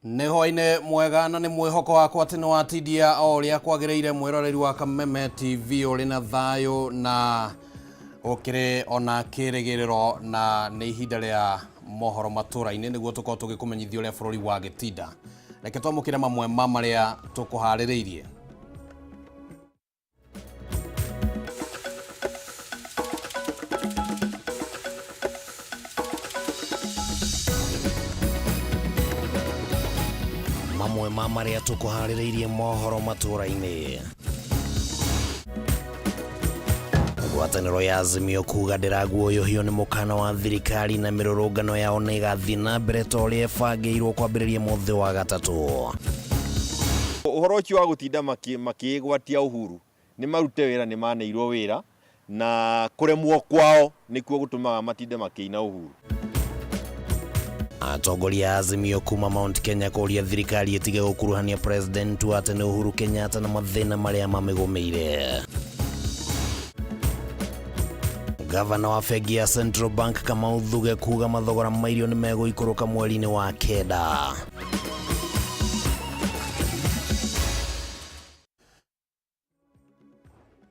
Nĩ hwainĩ mwega na nĩ mwĩhoko wakwa atĩ nĩ watindia o ũrĩa kwagĩrĩire. Mwĩroreri wa Kameme TV, ũrĩ na thayũ na ũkĩrĩ ona kĩrĩgĩrĩro, na nĩ ihinda rĩa mohoro matũra-inĩ nĩguo tũkorwo tũgĩkũmenyithia ũrĩa bũrũri wagĩtinda. Reke twamũkĩre mamwe ma marĩa tũkũharĩrĩirie. Mamwe ma marĩa tũkũharĩrĩirie mohoro matũra-inĩ: ngwatanĩro ya Azimio kuga ndĩraguoyohio nĩ mũkana wa thirikari na mĩrũrũngano yao nĩ ĩgathiĩ na mbere ta ũrĩa ĩbangĩirwo kwambĩrĩria mũthĩ wa gatatũ. Ũhoro ũcio wa gũtinda makĩĩgwatia Uhuru, nĩ marute wĩra, nĩ maneirwo wĩra, na kũremwo kwao nĩkuo gũtũmaga matinde makĩina Uhuru. Atongoria a Azimio kuma Mount Kenya kũria thirikari ĩtige gũkuruhania President wa tene Uhuru Kenyatta na mathĩna marĩa mamĩgũmĩire. Gavana wa bengi ya Central Bank Kamau Thuge kuga mathogora ma irio nĩ megũikũrũka mweri-inĩ wa kenda.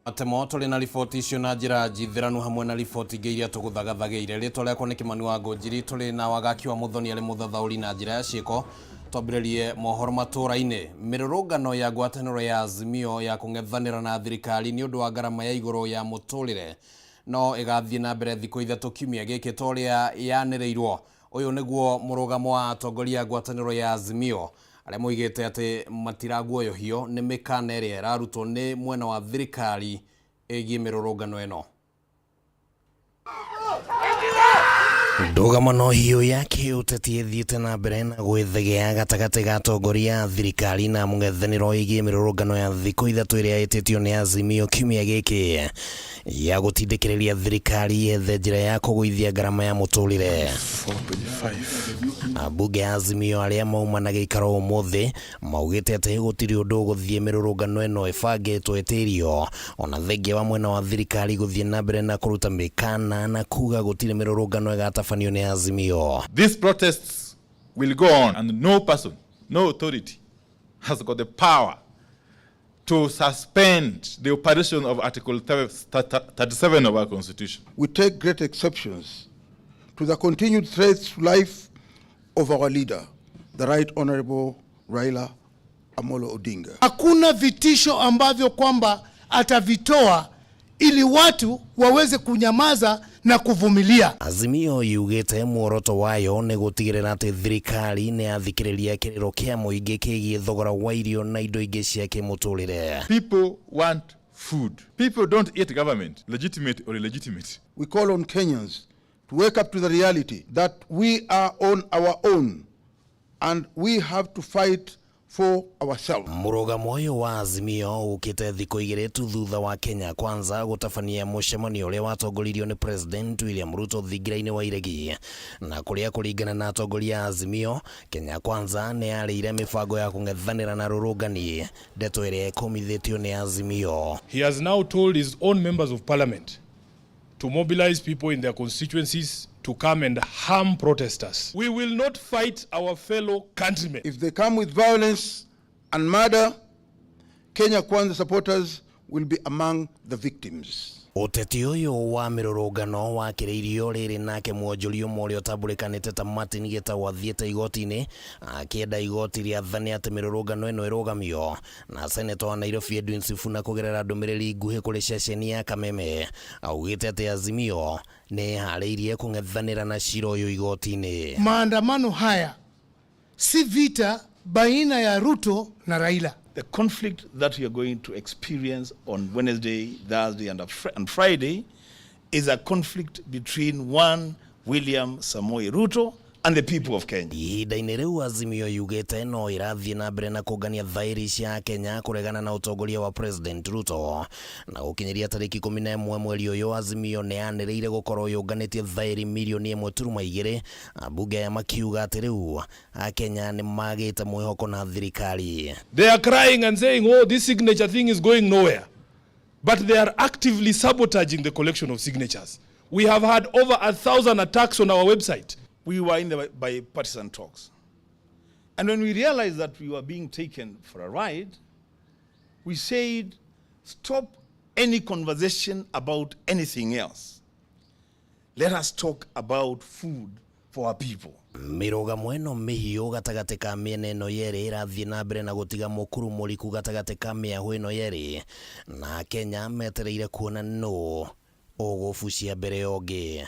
Atemo tũrĩ na riboti icio na njĩra njithĩranu hamwe na riboti ingĩ iria tũgũthagathagĩire. Rĩtwa rĩakwa nĩ Kĩmani wa Ngũnjiri. Tũrĩ na Wagaki wa Mũthoni arĩ mũthathaũri na njĩra ya ciĩko. Twambĩrĩrie mohoro matũra-inĩ. Mĩrũrũngano ya ngwatanĩro ya Azimio ya kũng'ethanĩra na thirikari nĩ ũndũ wa ngarama ya igũrũ ya mũtũrĩre no ĩgathiĩ na mbere thikũ ithatũ kiumia gĩkĩ ta ũrĩa yanĩrĩirwo. Ũyũ nĩguo mũrũgamo wa atongoria a ngwatanĩro ya Azimio arĩa moigĩte atĩ matiraguoyohio nĩ mĩkana ĩrĩa ĩrarutwo nĩ mwena wa thirikari ĩgiĩ mĩrũrũngano ĩno. Ndũgamano hiũ ya kĩũteti ĩthiĩte na mbere na gwĩthegea gatagatĩ ga atongoria a thirikari na mũng'ethanĩro ĩgiĩ mĩrũrũngano ya thikũ ithatũ ĩrĩa ĩtĩtio nĩ Azimio kiumia gĩkĩ ya gũtindĩkĩrĩria thirikari yethe njĩra ya kũgũithia ngarama ya mũtũrĩre. Ambunge ya Azimio arĩa mauma na gĩikaro ũmũthĩ maugĩte atĩ gũtirĩ ũndũ ũgũthiĩ mĩrũrũngano ĩno ĩbangĩtwo ĩtĩrio, ona thengia wa mwena wa thirikari gũthiĩ na mbere na kũruta mĩkana na kuga gũtirĩ mĩrũrũngano ĩgatabanio nĩ Azimio. These protests will go on, and no person, no authority has got the power to suspend the operation of Article 37 of our Constitution. We take great exceptions to the continued threats to life of our leader, the Right Honorable Raila Amolo Odinga. Hakuna vitisho ambavyo kwamba atavitoa ili watu waweze kunyamaza na kuvumilia. Azimio yugĩte muoroto wayo nĩ gũtigĩrĩra atĩ thirikari nĩ yathikĩrĩria kĩrĩro kĩa mũingĩ kĩgiĩ thogora wa irio na indo ingĩ cia kĩmũtũrĩre. People want food. People don't eat government, legitimate or illegitimate. We call on Kenyans to wake up to the reality that we are on our own and we have to fight for ourselves. Mũrũgamo ũyũ wa Azimio ũkĩte thikũ igĩrĩ tu thutha wa Kenya Kwanza gũtabania mũcemanio ũrĩa watongoririo nĩ President William Ruto thingira-inĩ wa Iregi, na kũrĩa kũringana na atongoria a Azimio, Kenya Kwanza nĩ yarĩire mĩbango ya kũng'ethanĩra na rũrũngani, ndeto ĩrĩa ĩkũmithĩtio nĩ Azimio. He has now told his own members of parliament to mobilize people in their constituencies to come and harm protesters. We will not fight our fellow countrymen. If they come with violence and murder, Kenya Kwanza supporters will be among the victims. Ũteti ũyũ wa mĩrũrũngano wakĩrĩirio rĩrĩ nake mwonjoria ũmwe ũrĩa ũtambũrĩkanĩte ta Martin Gĩtaũ athiĩte igoti-inĩ akĩenda igoti rĩathane atĩ mĩrũrũngano ĩno ĩrũgamio, na seneta wa Nairobi Edwin Sifuna kũgerera ndũmĩrĩri nguhĩ kũrĩ ceceni ya Kameme augĩte atĩ Azimio nĩ ĩharĩirie kũng'ethanĩra na cira ũyũ igoti-inĩ. Maandamano haya si vita baina ya Ruto na Raila. The conflict that we are going to experience on Wednesday, Thursday, and Friday is a conflict between one William Samoei Ruto and the people of Kenya. Ihinda-inĩ rĩu Azimio yugĩte no ĩrathiĩ na mbere na kũngania thaĩri cia Kenya kũregana na ũtongoria wa President Ruto, na gũkinyĩria tarĩki 11 mweri ũyũ Azimio nĩ yanĩrĩire gũkorwo yũnganĩtie thaĩri mirioni 1.2, ambunge aya makiuga atĩ rĩu Akenya nĩ magĩte mwĩhoko na thirikari. They are crying and saying, "Oh, this signature thing is going nowhere." But they are actively sabotaging the collection of signatures. We have had over 1,000 attacks on our website. We were in the bipartisan talks. And when we realized that we were being taken for a ride, we said, stop any conversation about anything else. Let us talk about food for our people. Mĩrũgamo ĩno mĩhiũ gatagatĩ ka mĩena ĩno yerĩ ĩrathiĩ na mbere na gũtiga mũkuru mũriku gatagatĩ ka mĩahũ ĩno yerĩ, na Kenya metereire kuona nũ ũgũbucia mbere ya ũngĩ.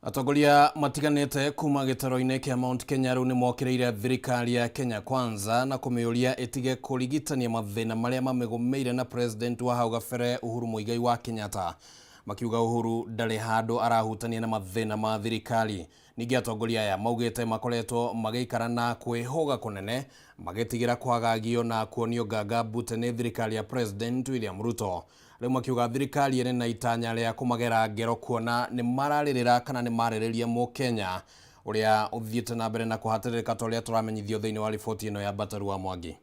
Atongoria matiganĩte kuma gĩtaro-inĩ kĩa Mount Kenya rĩu nĩmokĩrĩire thirikari ya Kenya Kwanza na kũmĩũria ĩtige kũrigitania mathĩna marĩa mamĩgũmĩire na president wa hau gabere Uhuru Muigai wa Kenyatta, makiuga Uhuru ndarĩ handũ arahutania na mathĩna ma thirikari. Ningĩ atongoria aya maugĩte makoretwo magĩikara na kwĩhũga kũnene magĩtigĩra kwagagio na kuonio nganga mbute nĩ thirikari ya President William Ruto. Rĩu makiuga thirikari ĩrĩ na itanya rĩa kũmagera ngero kuona nĩ mararĩrĩra kana nĩ marĩrĩria mũkenya ũrĩa ũthiĩte na mbere na kũhatĩrĩrĩka ta ũrĩa tũramenyithio thĩinĩ wa riboti ĩno ya Bataru wa Mwangi.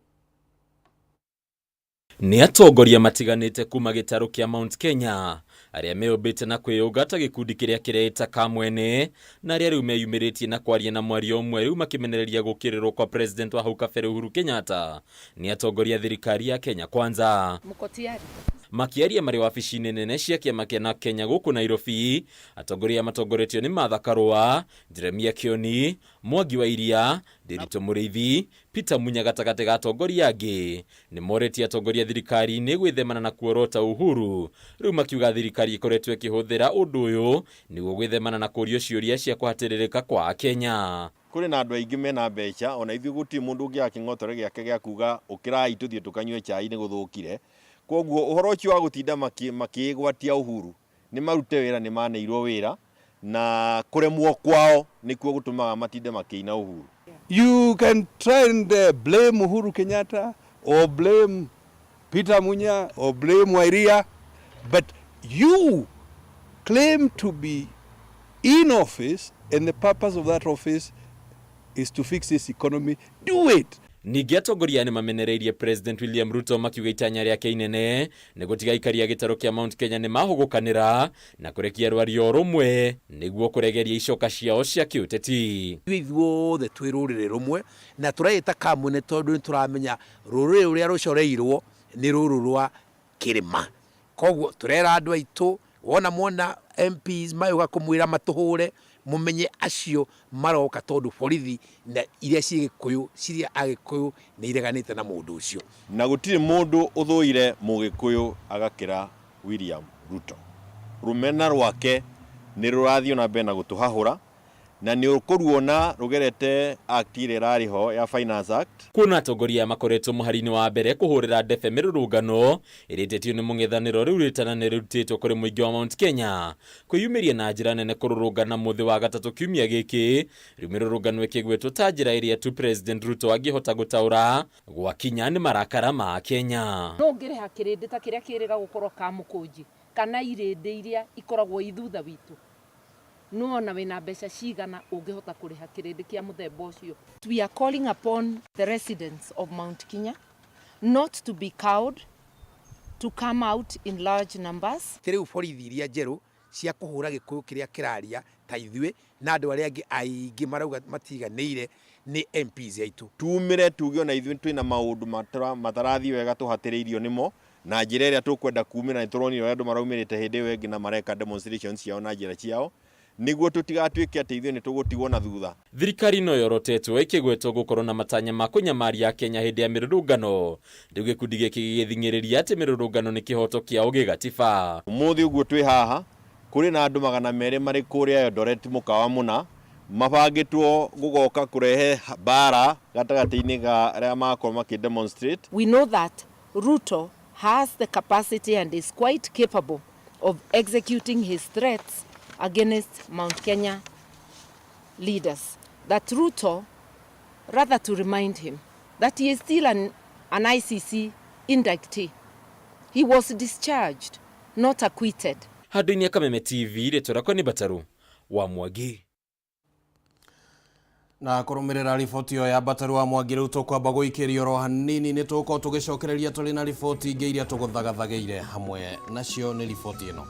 Nĩ atongoria matiganĩte kuma gĩtarũ kĩa Mount Kenya arĩa meyũmbĩte na kwĩyũnga ta gĩkundi kĩrĩa kĩreĩta Kamwene, na arĩa rĩu meyumĩrĩtie na kwaria na mwario ũmwe rĩu makĩmenereria gũkĩrĩrwo kwa president wa hau kabere Uhuru Kenyatta nĩ atongoria thirikari ya Kenya Kwanza. Mko tayari? Makiaria marĩ wabici-inĩ nene cia kĩama kĩa na Kenya gũkũ Nairobi, atongoria matongoretio nĩ Martha Karua, Jeremia Kioni, Mwangi wa Iria, Ndiritu Mũrĩithi, Peter Munya gatagatĩ ga atongoria angĩ nĩ moretie atongoria thirikari-inĩ gwĩthemana na kuorota Uhuru, rĩu makiuga thirikari ĩkoretwo ĩkĩhũthĩra ũndũ ũyũ nĩguo gwĩthemana na kũũrio ciũria cia kũhatĩrĩrĩka kwa Akenya. Kũrĩ na andũ aingĩ mena mbeca, ona ithuĩ gũtirĩ mũndũ ũngĩaga kĩng'otore gĩake gĩa kuga ũkĩrai tũthiĩ tũkanyue chai nĩ gũthũkire. Koguo ũhoro ũcio wa gũtinda makĩĩgwatia Uhuru, nĩ marute wĩra, nĩ maneirwo wĩra, na kũremwo kwao nĩkuo gũtũmaga matinde makĩina Uhuru. You can try and blame Uhuru Kenyatta or blame Peter Munya or blame Wairia, but you claim to be in office and the purpose of that office is to fix this economy. Do it. Ningĩ atongoria nĩ mamenereirie President William Ruto makiuga itanya rĩake inene nĩ gũtiga aikaria gĩtarũ kĩa Mount Kenya nĩ mahũgũkanĩra na kũrekia rwario rũmwe nĩguo kũregeria icoka ciao cia kĩũteti. Ithuothe twĩ rũrĩrĩ rũmwe na tũreĩta Kamwene tondũ nĩ tũramenya rũrĩrĩ rũrĩa rũcoreirwo nĩ rũrũ rwa kĩrĩma. Koguo tũrera andũ aitũ wona mwona MPs mayũka kũmwĩra matũhũre, mumenye acio maroka tondu borithi na iria ciĩ Gĩkũyũ ciria Agĩkũyũ nĩ ireganĩte na mũndũ ũcio. Na gũtirĩ mũndũ ũthũire Mũgĩkũyũ agakĩra William Ruto. Rũmena rwake nĩ rũrathiĩ na mbere na gũtũhahũra, na nĩ ũkũruona rũgerete act ĩrĩa ĩrarĩ ho ya Finance Act. Kuona atongoria makoretwo mũhari-inĩ wa mbere kũhũrĩra ndebe mĩrũrũngano ĩrĩtĩtio nĩ mũng'ethanĩro rĩu rĩtana nĩ rĩrutĩtwo kũrĩ mũingĩ wa Mount Kenya kwĩyumĩria na njĩra nene kũrũrũngana mũthĩ wa gatatũ kiumia gĩkĩ, rĩu mĩrũrũngano ĩkĩgwetwo ta njĩra ĩrĩa tu President Ruto angĩhota gũtaũra gwakinya nĩ marakara ma Kenya. No ũngĩrĩha kĩrĩndĩ ta kĩrĩa kĩrĩga gũkorwo Kamũkũnji kana irĩndĩ iria ikoragwo i thutha witũ, nĩwona wĩna mbeca cigana ũngĩhota kũrĩha kĩrĩndĩ kĩa mũthemba ũcio. We are calling upon the residents of Mount Kenya not to be cowed, to come out in large numbers. Ti rĩu borithi iria njerũ cia kũhũra Gĩkũyũ kĩrĩa kĩraria ta ithuĩ na andũ arĩa angĩ aingĩ marauga matiganĩire nĩ MPs aitũ. Tumĩre tuge ona ithuĩ twĩna maũndũ matarathiĩ wega tũhatĩrĩirio nĩmo, na njĩra ĩrĩa tũkwenda kumĩra nĩ tũronire ũrĩa andũ maraumĩrĩte hĩndĩ ĩyo ĩngĩ na mareka demonstrations ciao na njĩra ciao, nĩguo tũtigatuĩke atĩ ithuĩ nĩ tũgũtigwo na thutha. Thirikari no yorotetwo ĩkĩgwetwo gũkorwo na matanya ma kũnyamaria Kenya hĩndĩ ya mĩrũrũngano, rĩu gĩkundi gĩkĩ gĩgĩthing'ĩrĩria atĩ mĩrũrũngano nĩ kĩhoto kĩao gĩgatiba. Ũmũthĩ ũguo twĩ haha kũrĩ na andũ 200 marĩ kũrĩa Eldoret mũkawa mũna mabangĩtwo gũgoka kũrehe mbara gatagatĩ-inĩ ga arĩa magakorwo makĩ demonstrate. We know that Ruto has the capacity and is quite capable of executing his threats against Mount Kenya leaders. That Ruto, rather to remind him that he is still an ICC indictee. He was discharged, not acquitted. Handũ-inĩ ya Kameme TV, rĩtwa rĩakwa nĩ Bataru wa Mwangi. Na kũrũmĩrĩra riboti ĩyo ya Bataru wa Mwangi, rĩu tũkwamba gũikĩrio oro hanini nĩ tũgũkorwo tũgĩcokereria tũrĩ na riboti ingĩ iria tũgũthagathagĩire hamwe nacio nĩ riboti ĩno.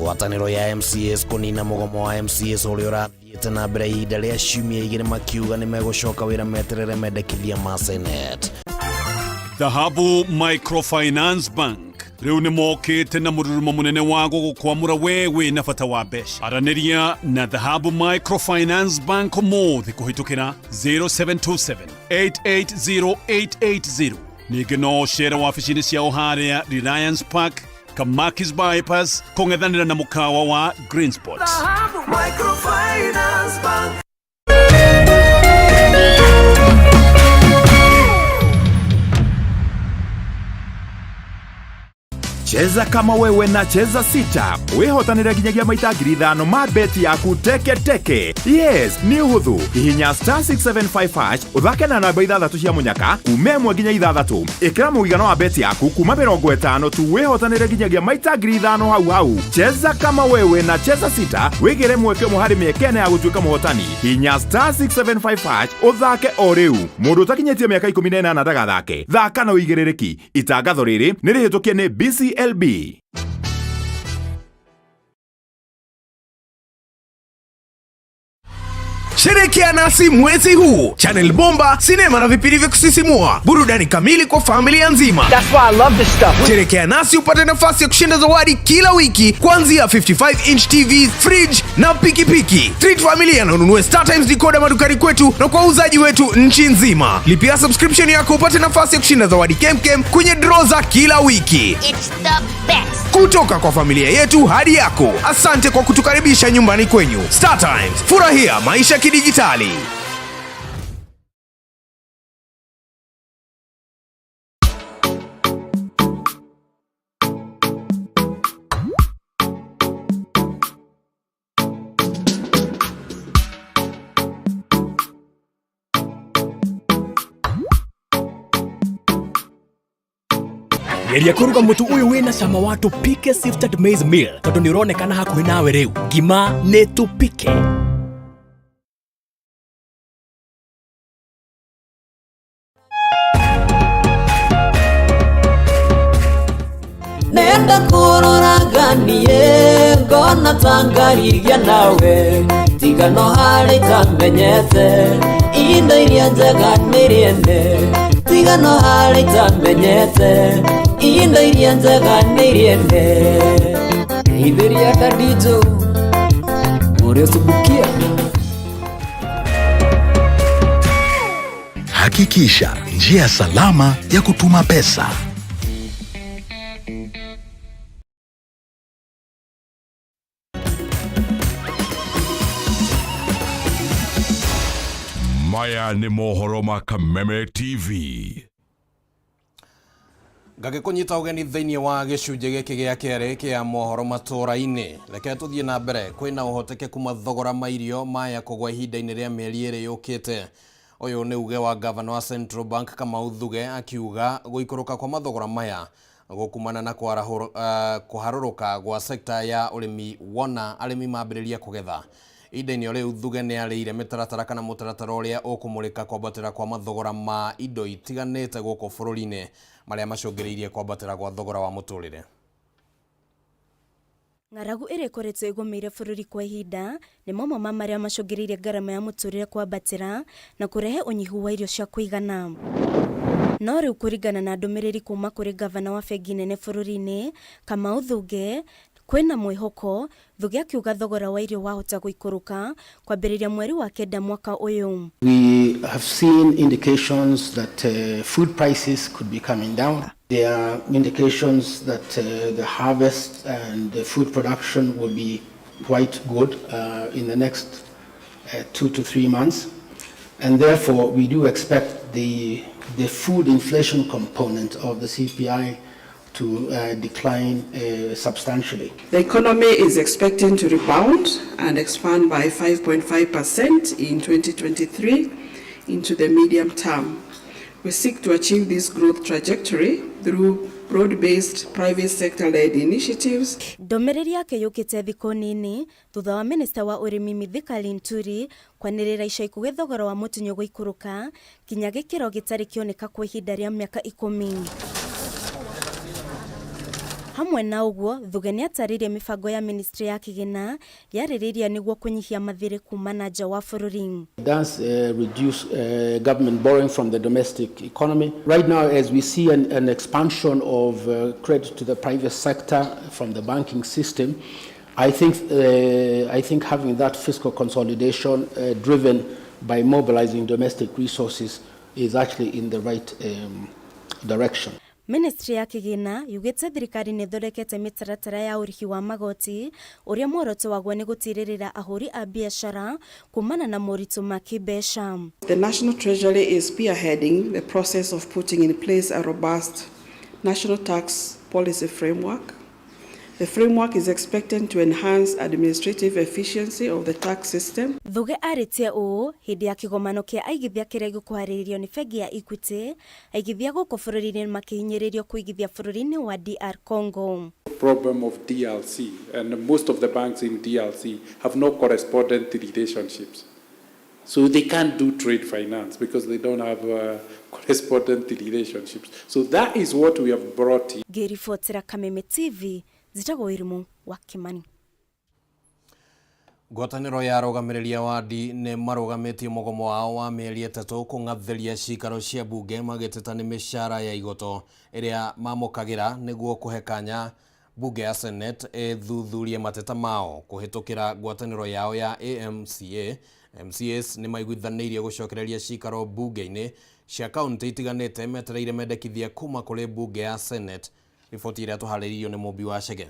Ngwatanĩro ya MCAs kũnina mũgomo wa MCAs ũrĩa ũrathiĩte na mbere ihinda rĩa ciumia igĩrĩ makiuga nĩ megũcoka wĩra meterere mendekithia ma Senate. Dhahabu Microfinance Bank rĩu nĩ mokĩte na mũrurumo mũnene wa gũgũkwamũra we wĩ na bata wa mbeca. Aranĩria na Dhahabu Microfinance Bank ũmũthĩ kũhĩtũkĩra 0727 880880. Ningĩ no ũcere wabici-inĩ ciao harĩa Reliance Park, Kamakis Bypass, kũng'ethanĩra na mũkawa wa Greenspot. Microfinance Bank. Cheza kama wewe na Cheza Sita wihotanire nginyagia maita 5,000 ma beti yaku teke teke. Yes, nĩ ũhũthũ. Hihinya star 675 hash ũthake na namba ithathatũ cia mũnyaka kuma 1 nginya 6. Ĩkĩra mũigana wa beti yaku kuma 50 tu wĩhotanĩre nginyagia maita 5,000 hau hau. Cheza kama wewe na Cheza Sita wĩgĩre mweke ũmwe harĩ mĩeke ĩna ya gũtuĩka mũhotani. Hihinya star 675 hash ũthake o rĩu. Mũndũ ũtakinyĩtie mĩaka 18 ndagathake. Thaka na ũigĩrĩrĩki. Itangatho rĩrĩ nĩ rĩhĩtũkie nĩ BCLB. Sherekea nasi mwezi huu. Channel Bomba, sinema na vipindi vya kusisimua, burudani kamili kwa familia nzima. That's why I love this stuff. Sherekea nasi upate nafasi ya kushinda zawadi kila wiki kuanzia 55 inch TV, fridge na pikipiki. Treat familia na ununue Star Times decoder madukani kwetu na kwa wauzaji wetu nchi nzima. Lipia subscription yako upate nafasi ya kushinda zawadi kemkem kwenye draw za kila wiki. It's the best. Kutoka kwa familia yetu hadi yako. Asante kwa kutukaribisha nyumbani kwenyu. Star Times, furahia maisha kidijitali. Geria kũruga mũtu ũyũ wĩna cama wa Tupike Sifted Maize Meal tondũ nĩ ũronekana hakuhĩ nawe rĩu. Ngima nĩ Tupike. Nenda kũroraganie ngona ta ngarigia nawe tiga no harĩ itamenyete indo iria njega nĩ rĩene tiga no harĩ itamenyete indo iria njega nĩ rĩene geithĩria Khadija ũrĩa ũcubukia. Hakikisha njia salama ya kutuma pesa. Maya nĩ mohoro ma Kameme TV. Ngagĩkũnyita ũgeni thĩinĩ wa gĩcunjĩ gĩkĩ gĩa kerĩ kĩa mohoro matũra-inĩ. Reke tũthiĩ na mbere. Kwĩna ũhotekeku mathogora ma irio maya kũgwa ihinda-inĩ rĩa mĩeri ĩrĩ yũkĩte. Ũyũ nĩ uge wa gavana wa Central Bank Kamau Thuge akiuga gũikũrũka kwa mathogora maya gũkumana na kũharũrũka gwa sekta ya ũrĩmi wona arĩmi mambĩrĩria kũgetha. Ihinda-inĩ o rĩu Thuge nĩ arĩire mĩtaratara kana mũtaratara ũrĩa ũkũmũrĩka kwambatĩra kwa mathogora ma indo itiganĩte gũkũ bũrũri-inĩ marĩa macũngĩrĩirie kwambatĩra gwa thogora wa mũtũrĩre. Ng'aragu ĩrĩa ĩkoretwo ĩgũmĩire bũrũri kwa ihinda nĩ mamwe ma marĩa macũngĩrĩirie ngarama ya mũtũrĩre kwambatĩra na kũrehe ũnyihu wa irio cia kũigana. No rĩu kũringana na ndũmĩrĩri kuma kũrĩ gavana wa bengi nene bũrũri-inĩ Kamau Thuge, kwĩna mwĩhoko. Thuge akiuga thogora wa irio wahota gũikũrũka kwambĩrĩria mweri wa 9 mwaka ũyũ. We have seen indications that food prices could be coming down. There are indications that the harvest and the food production will be quite good in the next 2 to 3 months. And therefore, we do expect the food inflation component of the CPI to decline substantially. The economy is expecting to rebound and expand by 5.5% in 2023 into the medium term. We seek to achieve this growth trajectory through broad-based private sector-led initiatives. Ndũmĩrĩri yake yũkĩte thikũ nini thutha wa minista wa ũrĩmi Mithika Linturi kwanĩrĩra ica ikuhĩ thogora wa mũtu nĩũgũikũrũka nginya gĩkĩro gĩtarĩ kĩoneka kwa ihinda rĩa mĩaka 10. Hamwe na ũguo, Thuge nĩatarĩirie mĩbango ya ministry ya kĩgĩna yarĩrĩirie nĩguo kũnyihia mathirĩ kuma na nja wa bũrũri. It does reduce government borrowing from the domestic economy. Right now, as we see an expansion of credit to the private sector from the banking system, I think having that fiscal consolidation driven by mobilizing domestic resources is actually in the right direction. Ministry ya kĩgĩna yugĩte thirikari nĩ ĩthondekete mĩtaratara ya ũrĩhi wa magoti ũrĩa muoroto waguo nĩ gũtirĩrĩra ahũri a biacara kumana na moritũ ma kĩmbeca. The National Treasury is spearheading the process of putting in place a robust national tax policy framework. The framework is expected to enhance administrative efficiency of the tax system. Thuge arĩtie ũũ hĩndĩ ya kĩgomano kĩa aigithia kĩrĩa gĩkũharĩrĩrio nĩ bengi ya Equity, aigithia gũkũ bũrũri-inĩ makĩhinyĩrĩrio kũigithia bũrũri-inĩ wa DR Congo. Problem of DRC, and most of the banks in DRC have no correspondent relationships. So they can't do trade finance because they don't have correspondent relationships. So that is what we have brought in. Ngĩribotera Kameme TV, njĩtagwo Wairimu wa Kimani. Ngwatanĩro ya arũgamĩrĩri a wadi nĩ marũgamĩtie mũgomo wao wa mĩeri 3 kũng'athĩria cikaro cia mbunge magĩteta nĩ mĩcara ya igoto ĩrĩa mamũkagĩra nĩguo kũhe kanya mbunge ya Senate ĩthuthurie mateta mao kũhĩtũkĩra ngwatanĩro yao ya AMCA. MCAs nĩ maiguithanĩirie gũcokereria cikaro mbunge-inĩ cia kaunti itiganĩte metereire mendekithia kuma kũrĩ mbunge ya Senate. Riboti ĩrĩa tũharĩrĩirio nĩ Mũmbi wa Chege.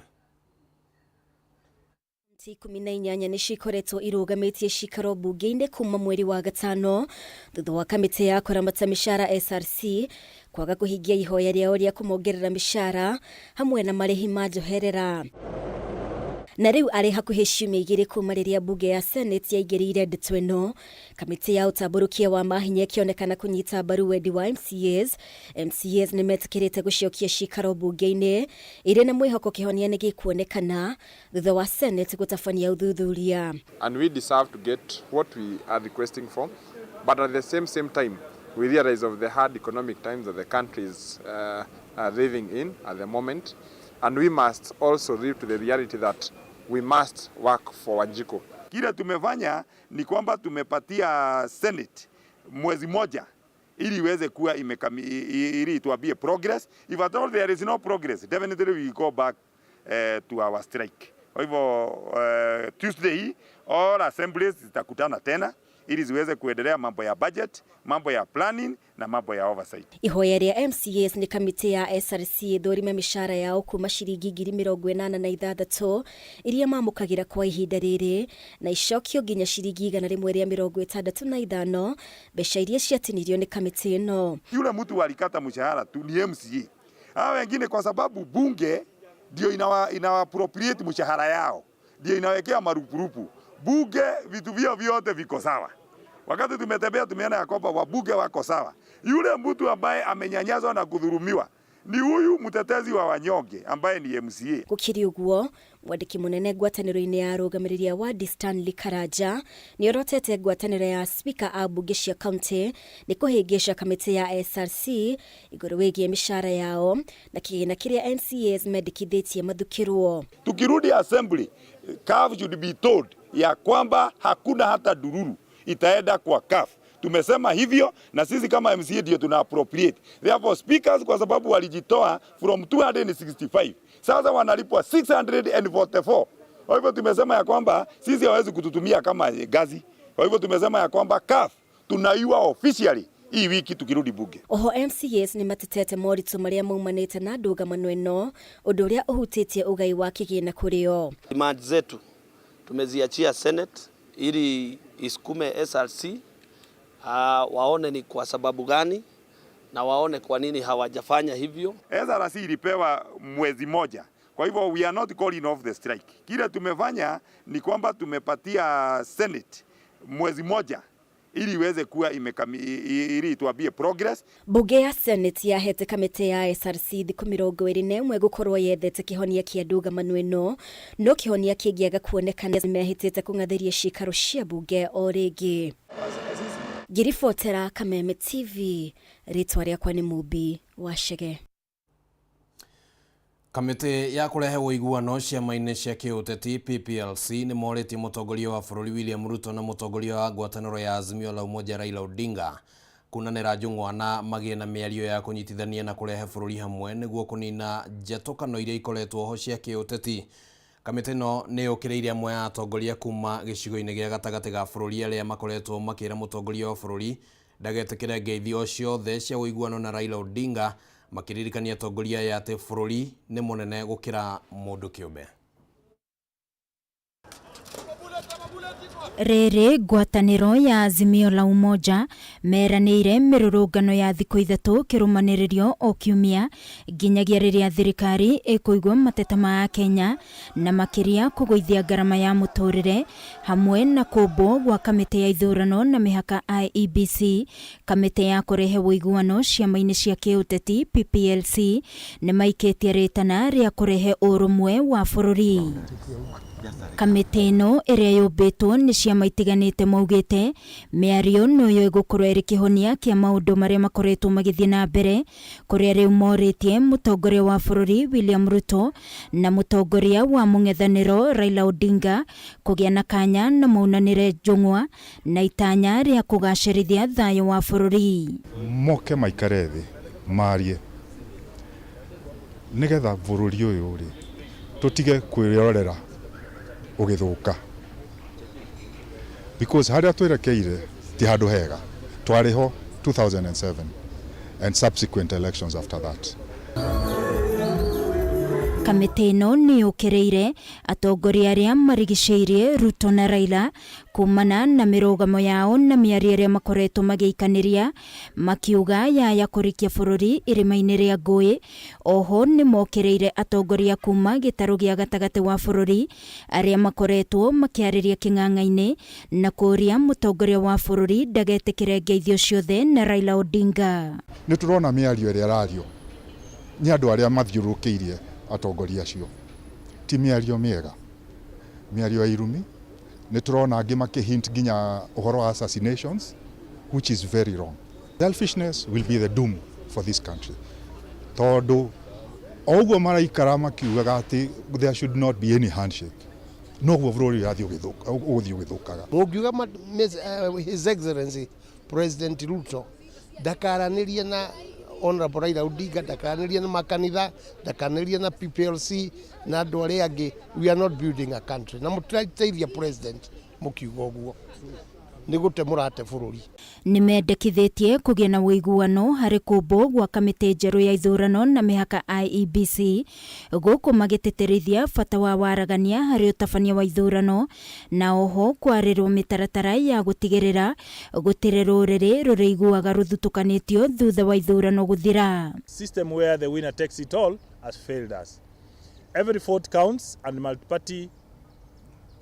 18 nĩ cikoretwo irũgamĩtie cikaro mbunge-inĩ kuma mweri wa gatano thutha wa kamĩtĩ ya kũramata mĩcara SRC kwaga kũhingia ihoya rĩao rĩa kũmongerera mĩcara hamwe na marĩhi ma njoherera. Na rĩu arĩ hakuhĩ ciumia 2 kuma rĩrĩa mbunge ya Senate yaingĩrĩire ndeto ĩno, kamĩtĩ ya ũtambũrũkia wa mahinya ĩkĩonekana kũnyita mbaru wendi wa MCAs. MCAs nĩ metĩkĩrĩte gũcokia cikaro mbunge-inĩ irĩ na mwĩhoko kĩhonia nĩ gĩkuonekana thutha wa Senate gũtabania ũthuthuria. And we deserve to get what we are requesting for, but at the same time we realize of the hard economic times that the country is living in at the moment, and we must also live to the reality that we must work for Wanjiku. Kile tumefanya ni kwamba tumepatia Senate mwezi moja ili iweze kuwa ili ituambie progress. If at all there is no progress, definitely we go back to our strike. Kwa hivyo Tuesday hii all assemblies zitakutana tena ili ziweze kuendelea mambo ya budget, mambo ya planning na mambo ya oversight. Ihoya rĩa MCAs nĩ kamĩtĩ ya SRC ĩthũrime mĩcara yao kuma ciringi 86,000 iria mamũkagĩra kwa ihinda rĩrĩ na icokio nginya ciringi 165, mbeca iria ciatinirio nĩ kamĩtĩ ĩno. Yule mtu alikata mshahara tu ni MCA. Hao wengine kwa sababu bunge ndio inawa appropriate mshahara yao, ndio inawekea marupurupu. Bunge vitu vyao vyote viko sawa. Wakati tumetembea tumeona ya kwamba wabunge wako sawa. Yule mtu ambaye amenyanyaswa na kudhulumiwa ni huyu mtetezi wa wanyonge ambaye ni MCA. Gukiri uguo, mwandiki munene ngwatanĩro-inĩ ya arũgamĩrĩri a wadi Stanley Karanja nĩorotete ngwatanĩro ya speaker a mbunge cia kaunti nĩ kũhĩngĩca kamĩtĩ ya SRC igũrũ wĩgiĩ mĩcara yao na kĩgĩna kĩrĩa MCAs mendekithĩtie mathukĩrwo. Tukirudi assembly, CAF should be told ya kwamba hakuna hata dururu itaenda kwa CAF. Tumesema hivyo na sisi kama MCA ndio tuna appropriate. Therefore speakers kwa sababu walijitoa from 265 sasa wanalipwa 644. Kwa hivyo tumesema ya kwamba sisi hawezi kututumia kama gazi. Kwa hivyo tumesema ya kwamba CAF tunaiwa officially hii wiki tukirudi bunge. Oho MCAs ni matetete moritũ marĩa maumanĩte na ndũgamano ĩno, ũndũ ũrĩa ũhutĩtie ũgai wa kĩgĩna kũrĩ o. Demand zetu tumeziachia Senate ili isukume SRC, waone ni kwa sababu gani na waone kwa nini hawajafanya hivyo. SRC ilipewa mwezi moja. Kwa hivyo we are not calling off the strike. Kile tumefanya ni kwamba tumepatia Senate mwezi moja ili iweze kuwa ili ituambie progress. Bunge ya Senate yahete kamĩtĩ ya SRC thikũ 21 gũkorwo yethete kĩhonia kĩa ndũgamano ĩno, no kĩhonia kĩngĩaga kuonekana mehĩtĩte kũng'athĩria cikaro cia bunge o rĩngĩ. Ngĩribotera Kameme TV, rĩtwa rĩakwa nĩ Mumbi wa Chege. Kamĩtĩ ya kũrehe ũiguano ciama-inĩ cia kĩũteti PPLC nĩ morĩtie mũtongoria wa bũrũri William Ruto na mũtongoria wa ngwatanĩro ya Azimio la Umoja Raila Odinga kunanĩra njũng'wa na magĩe na mĩario ya kũnyitithania na kũrehe bũrũri hamwe nĩguo kũnina njatũkano iria ikoretwo ho cia kĩũteti. Kamĩtĩ ĩno nĩ yũkĩrĩire amwe a atongoria kuma gĩcigo-inĩ gĩa gatagatĩ ga bũrũri arĩa makoretwo makĩra mũtongoria wa bũrũri ndagetĩkĩre ngeithi o ciothe cia ũiguano na Raila Odinga, makĩririkania atongoria aya atĩ bũrũri nĩ mũnene gũkĩra mũndũ kĩũmbe. Rĩrĩ ngwatanĩro ya Azimio la Umoja meranĩire mĩrũrũngano ya thikũ 3 kĩrũmanĩrĩrio o kiumia nginyagia rĩrĩa thirikari ĩkũigua mateta ma Akenya na makĩria kũgũithia ngarama ya mũtũrĩre hamwe na kũmbwo gwa kamĩtĩ ya ithurano na mĩhaka IEBC. Kamĩtĩ ya kũrehe ũiguano ciama-inĩ cia kĩũteti PPLC nĩ maikĩtie rĩtana rĩa kũrehe ũrũmwe wa bũrũri. Kamĩtĩ ĩno ĩrĩa yũmbĩtwo nĩ ciama itiganĩte maugĩte mĩario noyo ĩgũkorwo ĩrĩ kĩhonia kĩa maũndũ marĩa makoretwo magĩthiĩ na mbere, kũrĩa rĩu morĩtie mũtongoria wa bũrũri William Ruto na mũtongoria wa mũng'ethanĩro Raila Odinga kũgĩa na kanya na maunanĩre njũng'wa na itanya rĩa kũgacĩrithia thayũ wa bũrũri. Moke maikare thĩ marie nĩgetha bũrũri ũyũ rĩ tũtige kwĩrorera ũgĩthũka, because harĩa twerekeire ti handũ hega. Twarĩ ho 2007 and subsequent elections after that. Kamĩtĩ ĩno nĩ yũkĩrĩire atongoria arĩa marigicĩirie Ruto na Raila kumana na mĩrũgamo yao na mĩario ĩrĩa makoretwo magĩikanĩria, makiuga yaya kũrikia bũrũri irima-inĩ rĩa ngũĩ. Oho nĩ mokĩrĩire atongoria kuma gĩtarũ gĩa gatagatĩ wa bũrũri arĩa makoretwo makĩarĩria kĩng'ang'a-inĩ na kũũria mũtongoria wa bũrũri ndagetĩkĩre ngeithio ciothe na Raila Odinga. Nĩ tũrona mĩario ĩrĩa ĩrario nĩ andũ arĩa mathiũrũrũkĩirie atongoria acio ti mĩario mĩega, mĩario ya irumi. Nĩ tũrona angĩ makĩhint nginya ũhoro wa assassinations, which is very wrong. Selfishness will be the doom for this country, tondũ o ũguo maraikara makiugaga atĩ there should not be any handshake, noguo bũrũri ũrathiĩ ũgũthiĩ ũgĩthũkaga. Mũngiuga His Excellency President Ruto ndakaranĩrie na Honorable Raila Odinga, ndakaranĩrie na makanitha, ndakaranĩrie na PPLC na andũ arĩa angĩ, we are not building a country. Na mũtirateithia president mũkiuga ũguo, nĩ gũte mũrate bũrũri. Nĩ mendekithĩtie kũgĩa na ũiguano harĩ kũmbwo gwa kamĩtĩ njerũ ya ithurano na mĩhaka IEBC, gũkũ magĩtĩtĩrithia bata wa waragania harĩ ũtabania wa ithurano na oho kwarĩrwo mĩtaratara ya gũtigĩrĩra gũtirĩ rũrĩrĩ rũrĩiguaga rũthutũkanĩtio thutha wa ithurano gũthira. System where the winner takes it all has failed us. Every vote counts and multi-party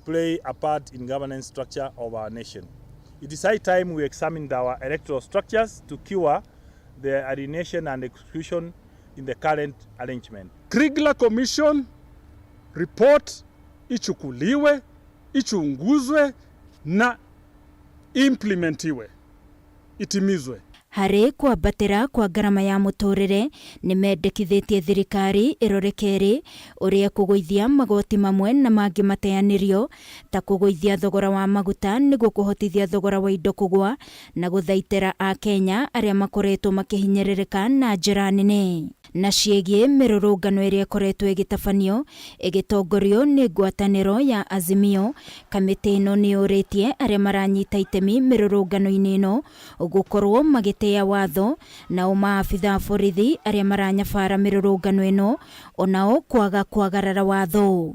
play a part in governance structure of our nation. It is high time we examined our electoral structures to cure the alienation and exclusion in the current arrangement. Kriegler Commission report ichukuliwe, ichunguzwe na implementiwe, itimizwe. Harĩ kwambatĩra kwa ngarama ya mũtũrĩre, nĩ mendekithĩtie thirikari ĩrore kerĩ ũrĩa kũgũithia magoti mamwe na mangĩ mateanĩrio ta kũgũithia thogora wa maguta nĩguo kũhotithia thogora wa indo kũgũa na gũthaitĩra Akenya arĩa makoretwo makĩhinyĩrĩrĩka na njĩra nene. Na ciĩgiĩ mĩrũrũngano ĩrĩa ĩkoretwo ĩgĩtabanio ĩgĩtongorio nĩ ngwatanĩro ya Azimio, kamĩtĩ ĩno nĩ yũrĩtie arĩa maranyita itemi mĩrũrũngano-inĩ ĩno gũkorwo magĩtĩa watho, nao maabitha a borithi arĩa maranyabara mĩrũrũngano ĩno onao kwaga kwagarara watho.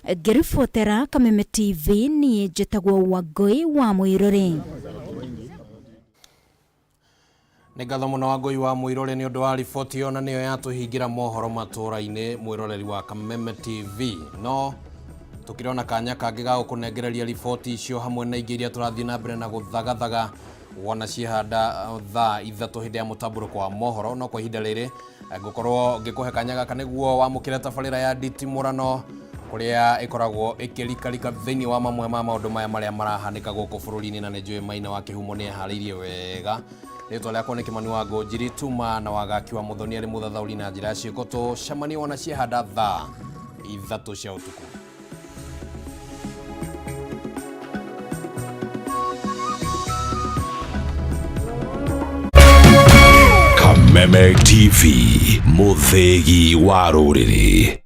Ngĩribotera Kameme TV, niĩ njĩtagwo Wangũi wa Mũirũrĩ. Nĩ ngatho mũno Wangũi wa Mũirũrĩ nĩ ũndũ wa riboti ĩyo, na nĩyo yatũhingĩra mohoro matũra-inĩ mwĩroreri wa Kameme TV. No tũkĩrona kanya kangĩ ga gũkũnengereria riboti icio hamwe na ingĩ iria tũrathiĩ na mbere na gũthagathaga wona ciehanda thaa 3 hĩndĩ ya mũtambũrũko wa mohoro. No kwa ihinda rĩrĩ ngũkorwo ngĩkũhe kanya gaka nĩguo wamũkĩre tabarĩra ya nditimũrano kũrĩa ĩkoragwo ĩkĩrikarika thĩinĩ wa mamwe ma maũndũ maya marĩa marahanĩka gũkũ bũrũri-inĩ, na nĩ njũĩ Maina wa Kĩhumo nĩ eharĩirie wega. Rĩtwa rĩakwa nĩ Kĩmani wa Ngũnjiri, tuma na wagaki wa Mũthoni arĩ mũthathaũri na njĩra ya ciĩko. Tũcemanie wona ciehanda thaa 3 cia ũtukũ. Kameme TV, mũthĩgi wa rũrĩrĩ.